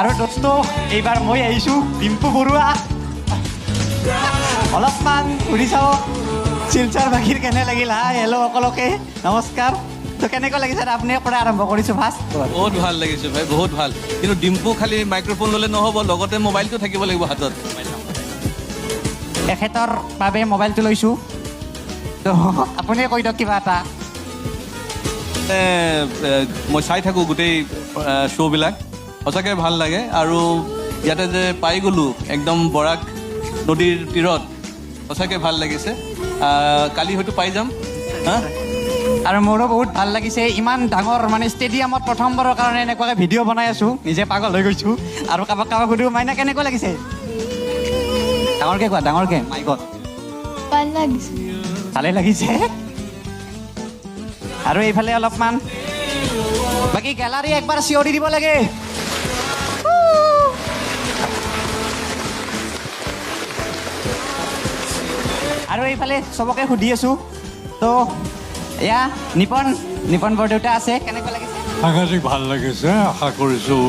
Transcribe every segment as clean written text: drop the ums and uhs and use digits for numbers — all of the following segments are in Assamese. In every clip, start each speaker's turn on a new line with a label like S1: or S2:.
S1: আৰু দোস্ত, এইবাৰ মই আহিছোঁ ডিম্পু বৰুৱা। অলপমান ঘূৰি চাওঁ শিলচৰবাসীৰ কেনে লাগিল। হাই, হেল্ল', সকলোকে নমস্কাৰ। তো কেনেকুৱা লাগিছে? আপোনাৰ পৰা আৰম্ভ কৰিছোঁ ফাৰ্ষ্ট।
S2: বহুত ভাল লাগিছে ভাই, বহুত ভাল। কিন্তু ডিম্পু, খালি মাইক্ৰফোন ল'লে নহ'ব, লগতে মোবাইলটো থাকিব লাগিব হাতত।
S1: এখেতৰ বাবে মোবাইলটো লৈছোঁ। তো আপুনিয়ে কৈ দিয়ক কিবা এটা।
S2: এ, এ, মই চাই থাকোঁ গোটেই শ্ব'বিলাক, সঁচাকৈ ভাল লাগে। আৰু ইয়াতে যে পাই গ'লোঁ একদম বৰাক নদীৰ তীৰত, সঁচাকৈ ভাল লাগিছে। কালি হয়তো পাই যাম হা।
S1: আৰু মোৰো বহুত ভাল লাগিছে। ইমান ডাঙৰ মানে ষ্টেডিয়ামত প্ৰথমবাৰৰ কাৰণে এনেকুৱাকৈ ভিডিঅ' বনাই আছোঁ, নিজে পাগল হৈ গৈছোঁ। আৰু কাৰোবাক কাৰোবাক সুধো, মাইনা, কেনেকুৱা লাগিছে? ডাঙৰকৈ কোৱা, ডাঙৰকৈ মাইকত।
S3: ভাল লাগিছে।
S1: ভালে লাগিছে। আৰু এইফালে অলপমান বাকী গেলাৰী একবাৰ চিঞৰি দিব লাগে। আৰু এইফালে চবকে সুধি আছোঁ। তো এয়া নিপন, নিপন বৰদেউতা আছে, কেনেকুৱা লাগিছে?
S4: সাংঘাতিক ভাল লাগিছে। আশা কৰিছোঁ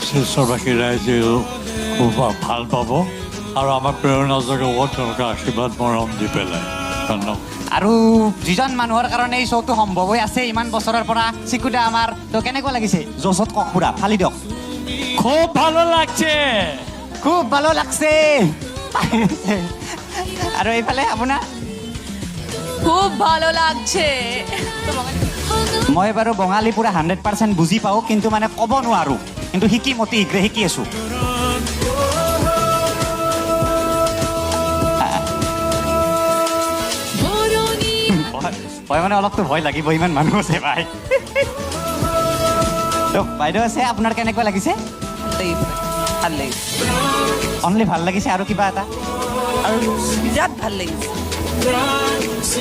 S4: শিলচৰবাসী ৰাইজেও খুব ভাল পাব আৰু আমাক প্ৰেৰণা যোগাব তেওঁলোকে আশীৰ্বাদ মৰম দি পেলাই। ধন্যবাদ।
S1: আৰু যিজন মানুহৰ কাৰণে এই শ্ব'টো সম্ভৱ হৈ আছে ইমান বছৰৰ পৰা, চিকুদা আমাৰ। তো কেনেকুৱা লাগিছে? জোচত কওক, পুৰা ফালি দিয়ক।
S5: খুব ভালো লাগছে।
S1: খুব ভালো লাগছে। আৰু এইফালে আপোনাৰ?
S6: খুব ভালো লাগছে।
S1: মই বাৰু বঙালী পুৰা 100% বুজি পাওঁ, কিন্তু মানে ক'ব নোৱাৰোঁ। কিন্তু শিকিম, অতি শীঘ্ৰে শিকি আছোঁ। ভয় মানে অলপতো ভয় লাগিব, ইমান মানুহ আছে ভাই। তো বাইদেউ আছে, আপোনাৰ কেনেকুৱা লাগিছে?
S7: ভাল লাগিছে।
S1: অনলি ভাল লাগিছে আৰু কিবা এটা?
S7: আৰু বিৰাট ভাল লাগিছে।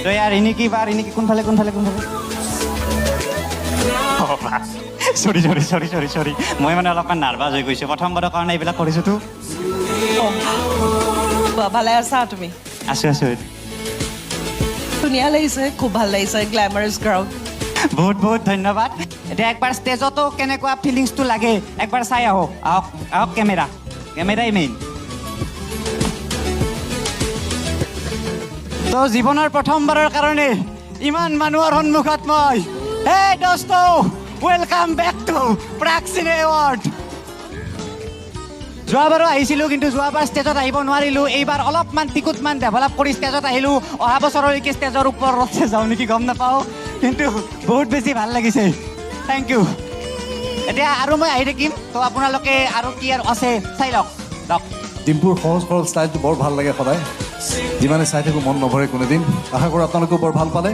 S1: তো ইয়াৰ ৰিণিকি বা ৰিণিকি, কোনফালে কোনফালে কোনফালে? Sorry sorry sorry sorry sorry, মই মানে অলপমান নাৰ্ভাছ হৈ গৈছোঁ, প্ৰথমবাৰৰ কাৰণে এইবিলাক কৰিছোঁতো।
S7: ভালে আছা তুমি?
S1: আছোঁ আছোঁ।
S7: ধুনীয়া লাগিছে, খুব ভাল লাগিছে, গ্লেমাৰাছ ক্ৰাউড।
S1: বহুত বহুত ধন্যবাদ। এতিয়া একবাৰ ষ্টেজতো কেনেকুৱা ফিলিংছটো লাগে একবাৰ চাই আহোঁ। আহক আহক, কেমেৰা, কেমেৰাই মেইন। তো জীৱনৰ প্ৰথমবাৰৰ কাৰণে ইমান মানুহৰ সন্মুখত মই, এই দোস্ত, welcome back to Prag cine award. যোৱাবাৰো আহিছিলোঁ, কিন্তু যোৱাবাৰ ষ্টেজত আহিব নোৱাৰিলোঁ। এইবাৰ অলপমান টিকুটমান ডেভেলপ কৰি ষ্টেজত আহিলোঁ। অহা বছৰলৈকে ষ্টেজৰ ওপৰত যাওঁ নেকি গম নাপাওঁ, কিন্তু বহুত বেছি ভাল লাগিছে। Thank U. এতিয়া আৰু মই আহি থাকিম। তো আপোনালোকে আৰু কি আৰু আছে চাই লওক লওক।
S8: ডিম্পুৰ সহজ সৰল ষ্টাইলটো বৰ ভাল লাগে সদায়, যিমানে চাই থাকোঁ মন নভৰে কোনোদিন। আশা কৰোঁ আপোনালোকেও বৰ ভাল পালে।